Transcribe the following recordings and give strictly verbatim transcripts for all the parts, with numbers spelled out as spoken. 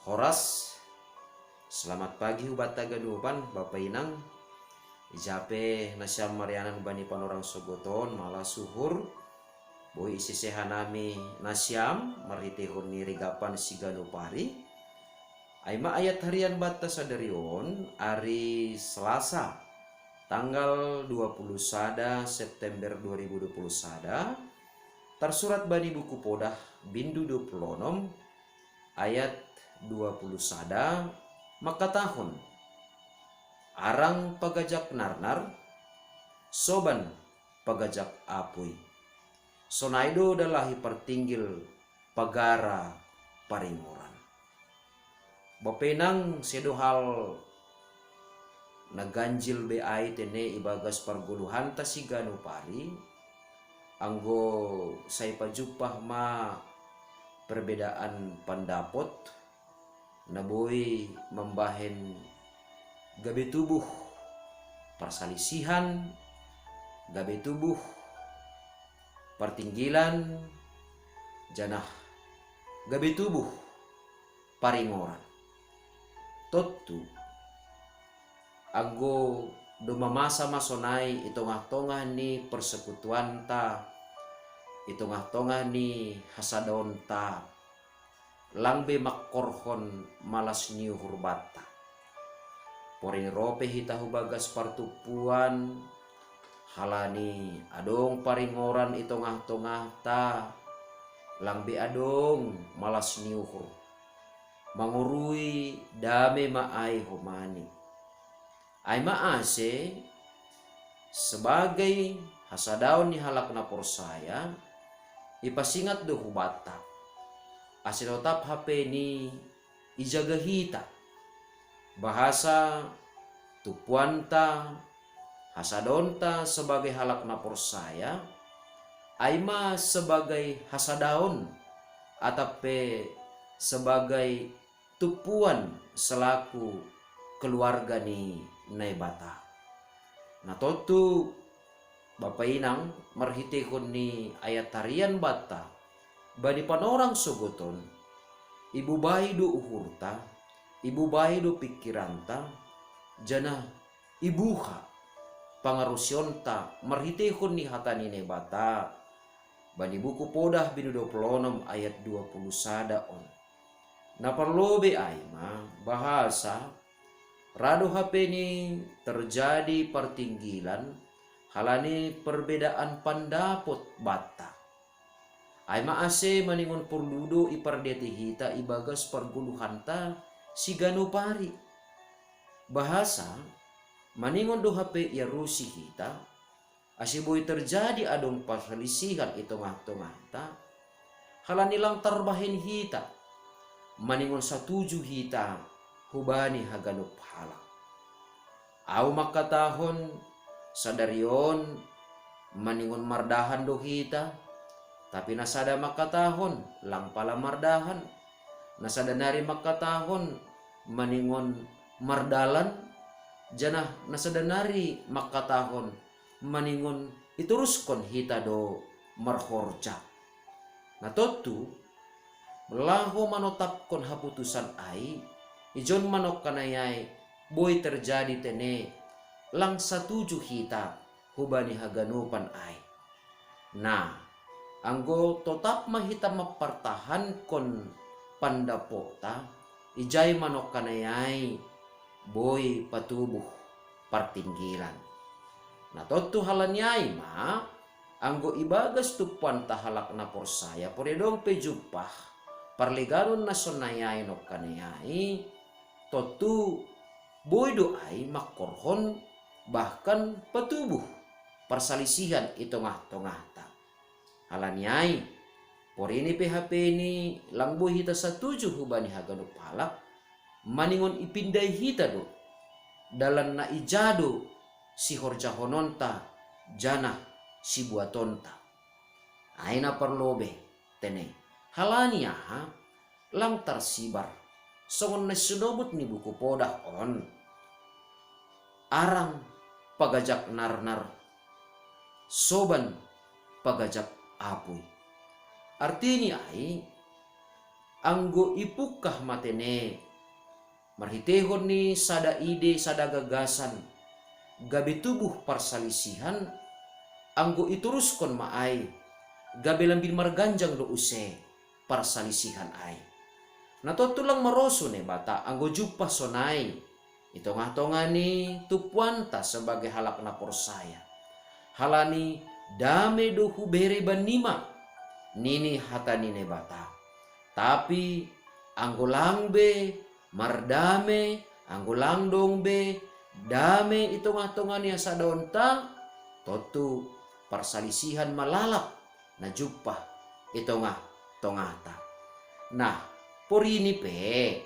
Horas. Selamat pagi hubatta ganupan, Bapa Inang. Ijape nasiam marianan bani panorang sogoton, mala suhur. Boi isesehanami nasiam marhitehon ni rigapan siganupari. Aima ayat harian batta sadarion, ari Selasa, tanggal dua puluh sada September dua ribu dua puluh sada, tarsurat bani buku Podah, bindu dua puluh onom, ayat dua puluh sada, mangkatahon: Arang pagajak narnar, soban pagajak apui. Sonai do dalahi partinggil pagara paringoran. Bapa Inang, sedo hal na ganjil be ai tene ibagas pargoluhanta siganupari, anggo sai pajumpah ma perbedaan pandapot, na boi mambahen gabe tubuh parsalisihan, gabe tubuh partinggilan, janah gabe tubuh paringoran. Tontu, anggo domma masa ma sonai i tongah-tongah ni persekutuanta, i tongah-tongah ni hasadaonta, lang be mangkorhon malas ni uhur banta. Porini ro pe hita hubagas partumpuan, halani adong paringoran i tongah-tongahta, lang be adong malas ni uhur. Mangorui dame ma ai homani. Aima ase, sebagai hasadaon ni halak na porsaya, ipasingat do hubanta, ase totap hape ni ijaga hita. Bahasa tumpuanta, hasadaonta sebagai halak na porsaya, aima sebagai hasadaon, atap pe sebagai tumpuan selaku keluarga ni Naibata. Na tontu, Bapa Inang, marhitehon ni ayat harian banta, bani panorang sogoton, ibubai do uhurta, ibubai do pingkiranta, janah ibuha pangarusionta marhitehon ni hata ni Naibata, bani buku Podah bindu dua puluh onom ayat dua puluh sada on. Na parlobei ai ma, bahasa ra do hape ni terjadi partinggilan, halani perbedaan pandapot banta. Aima ase maningon porlu do ipardiatei hita ibagas pargoluhanta siganupari. Bahasa, maningon do hape iarusi hita, ase boi terjadi adong parsalisihan i tongah-tongahta, halani lang tarbahen hita, maningon satuju hita hubani haganup halak. Ahu mangkatahon, sadari on maningon mardahan do hita, tapi na sada mangkatahon, lang pala mardahan. Na sada nari mangkatahon, maningon mardalan, janah na sada nari mangkatahon, maningon itoruskon hita do marhorja. Na tontu, laho manotapkon haputusan ai, ijon manongkanai ai, boi terjadi tene, lang satuju hita hubani haganupan ai. Nah, anggo totap ma hita mampartahankon pandapota, ijai manongkanai ai boi patubuh partinggilan. Na tontu halani ai ma, anggo ibagas tumpuanta halak na porsaya poredong pe jumpah parleganon na sonai ai nongkanai ai, tontu boi do ai mangkorhon bahkan patubuh parsalisihan i tongah-tongahta. Halani ai, porini pe hape ni lang boi hita satuju hubani haganup halak, maningon ipindai hita do dalan na ija do sihorjahononta janah sibuatonta. Ai na parlobei tene, halani aha? Lang tarsibar songon na sinobut ni buku Podah on: Arang pagajak narnar, soban pagajak apui. Artini ai, anggo ipungkah matene, marhitehon ni sada ide, sada gagasan, gabe tubuh parsalisihan, anggo ituruskon ma ai, gabe lambin marganjang do use parsalisihan ai. Na tontu lang maroso Naibata anggo jumpah sonai i tongah-tongah ni tumpuanta sebagai halak na porsaya. Halani dame do hubere bannima, nini hata ni Naibata. Tapi anggo lang be mardame, anggo lang dong be dame i tongah-tongah ni hasadaonta, tontu parsalisihan ma lalap na jumpah i tongah-tongahta. Nah, porini pe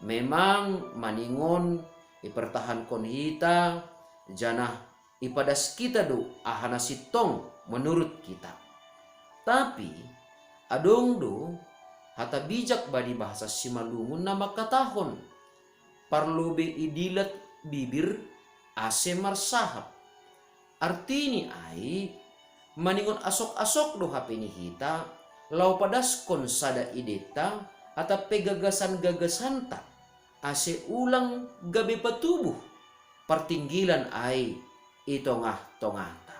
memang maningon ipertahankon hita, janah ipadas kita do aha na sintong menurut kita. Tapi adong do hata bijak bani bahasa Simalungun na mangkatahon, parlobei idilat bibir ase marsahap. Artini ai, maningon asok-asok do hape ni hita laho padaskon sada ideta atap pe gagasan-gagasanta, ase ulang gabe patubuh partinggilan ai i tongah-tongahta.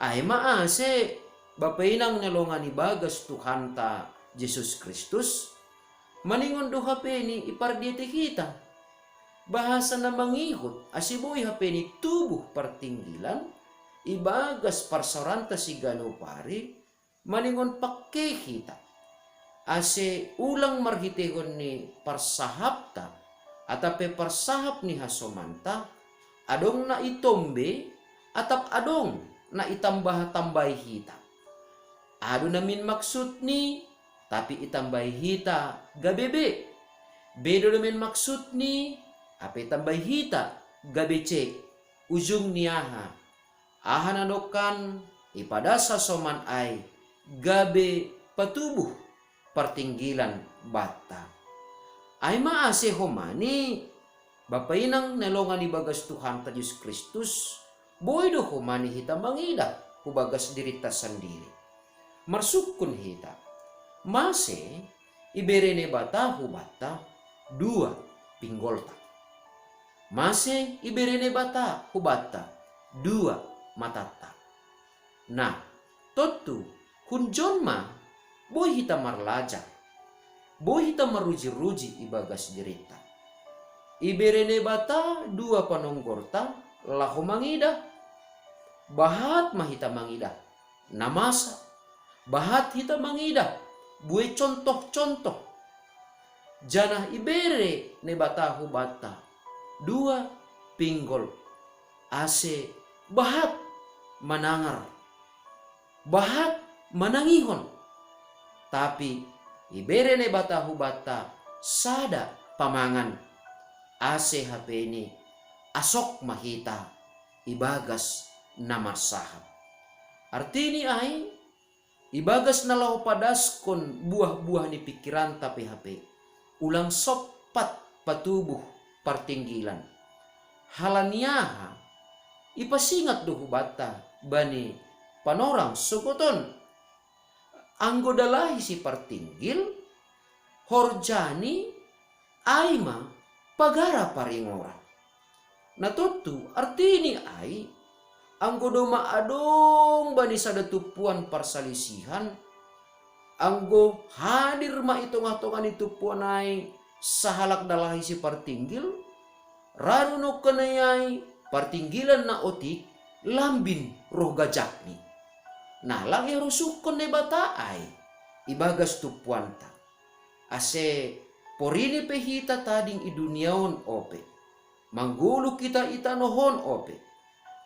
Ai ma ase, bapa inang na longan ibagas Tuhanta Jesus Kristus, maningon do hape ni ipardiatei hita bahasa na mangihut ase boi hape ni tubuh partinggilan ibagas parsaoranta siganup ari, maningon pangke hita, ase ulang marhitehon ni parsahapta atap pe parsahap ni hasomanta, adong na itombe atap adong na itambah-tambahi hita. Aha do namin maksudni, tapi itambahi hita gabe be. Be do namin maksudni, hape itambahi hita gabe ce. Ujung ni aha? Aha na dongkan ipadas hasoman ai gabe patubuh partinggilan banta. Ai ma ase homani, bapa inang na longan ibagas Tuhanta Jesus Kristus, boi do homani hita mangidah hubagas dirinta sandiri. Marsungkun hita, mase ibere Naibata hubanta dua pinggolta? Mase ibere Naibata hubanta dua matanta? Nah, tontu hunjon ma boi hita marlajar, boi hita maruji-ruji ibagas dirinta. Ibere Naibata dua panonggorta laho mangidah. Bahat ma hita mangidah na masa, bahat hita mangidah buei contoh-contoh. Janah ibere Naibata hubanta dua pinggol, ase bahat manangar, bahat manangihon. Tapi ibere Naibata hubanta sada pamangan, ase hape ni asok ma hita ibagas na marsahap. Artini ai, ibagas na laho padaskon buah-buah ni pingkiranta pe hape, ulang sompat patubuh partinggilan. Halani aha? Ipasingat do hubanta bani panorang sogot on, anggo dalahi sipartinggil, horjani ai ma pagara paringoran. Na tontu artini ai, anggo domma adong bani sada tumpuan parsalisihan, anggo hadir ma i tongah-tongah ni tumpuan ai sahalak dalahi sipartinggil, ra do nongkanai ai partinggilan na otik lambin roh gajakni. Na lang iharosuhkon Naibata ai ibagas tumpuanta. Ase porini pe hita tading i dunia on ope, manggoluh hita i tanoh on ope,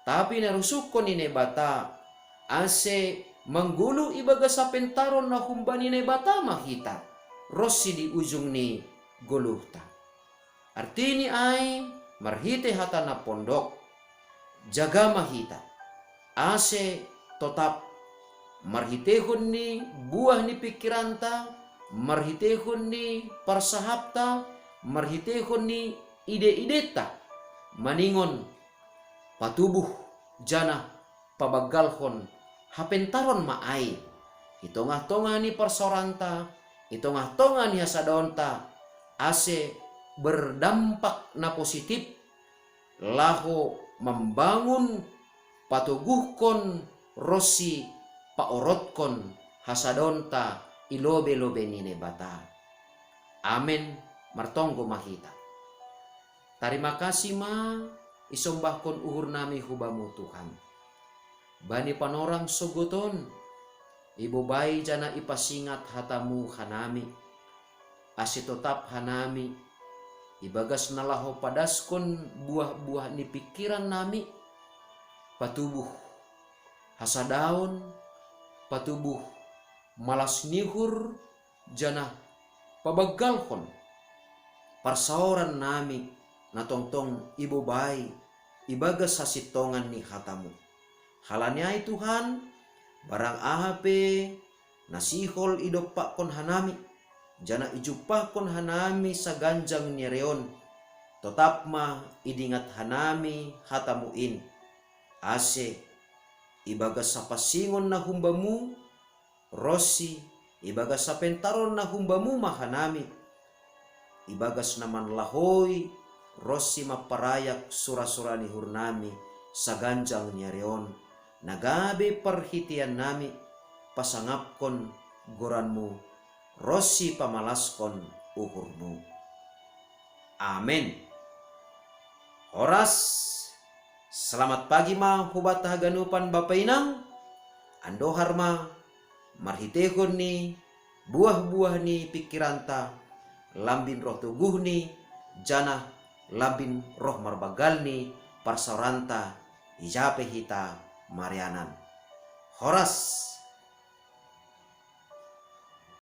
tapi na iharosuhkon ni Naibata, ase manggoluh ibagas hapentaron na humbani Naibata ma hita ronsi di ujung ni goluhta. Artini ai, marhitei hata na pondok, jaga ma hita, ase totap marhiteihon ni buah ni pingkiranta, marhiteihon ni parsahapta, marhiteihon ni ide-identa, maningon patubuh janah pabanggalhon hapentaron ma ai i tongah-tongah ni parsaoranta, i tongah-tongah ni hasadaonta, ase berdampak na positif laho mambangun, patoguhkon ronsi paorotkon hasadaonta i lobei-lobei ni Naibata. Amen. Martonggo ma hita. Tarima kasih ma isombahkon uhur nami hu Bamu Tuhan. Bani panorang sogot on, ibobai janah ipasingat hataMu hanami, ase totap hanami ibagas na laho padaskon buah-buah ni pingkiran nami, patubuh hasadaon, patubuh malas ni uhur, janah pabanggalhon parsaoran nami na tongtong ibobai ibagas hasintongan ni hataMu. Halani ai Tuhan, barang aha pe na sihol idompakkon hanami, janah ijumpahkon hanami saganjang ni ari on, totap ma idingat hanami hataMu in, ase ibagas hapansingon na humbaMu, ronsi ibagas hapentaron na humbaMu ma hanami, ibagas na manlahoi ronsi mamparayak sura-sura ni uhur nami saganjang ni ari on, na gabe parhiteian nami pasangapkon goranMu ronsi pamalaskon uhurMu. Amen. Horas, selamat pagi ma hubata haganupan bapa inang. Andohar ma marhiteihon ni buah-buah ni pingkiranta, lambin roh toguhni, janah lambin roh marbanggalni parsaoranta, ija pe hita marianan. Horas.